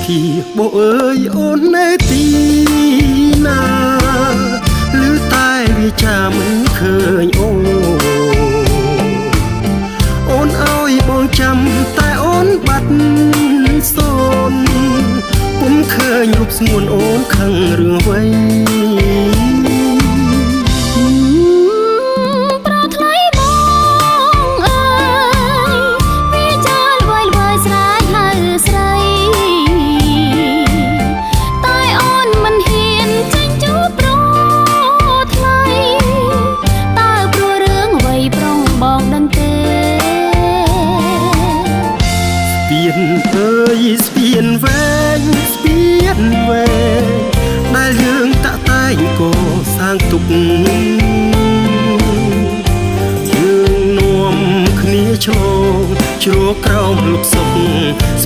ធីបោអើយអូននៅទីណាឬតែវាចាមិនឃើញអូអូនឲ្យបងចាំតែអូនបាត់សូនពុំឃើញរូបស្ងួនអូនខឹងរឿងអ្វី ប្រថ្លៃបងអើយវាចាល្វើយល្វើយស្រែកហៅស្រីតែអូនមិនហ៊ានចេញជួបប្រថ្លៃតើព្រោះរឿងអ្វីប្រុងបងដឹងទេ ស្ពានអើយស្ពានវែងស្ពានវែងដែលយើងតាក់តែងកសាងទុកយើងនាំគ្នាឆ្លងជ្រកក្រោមលោកសុខស្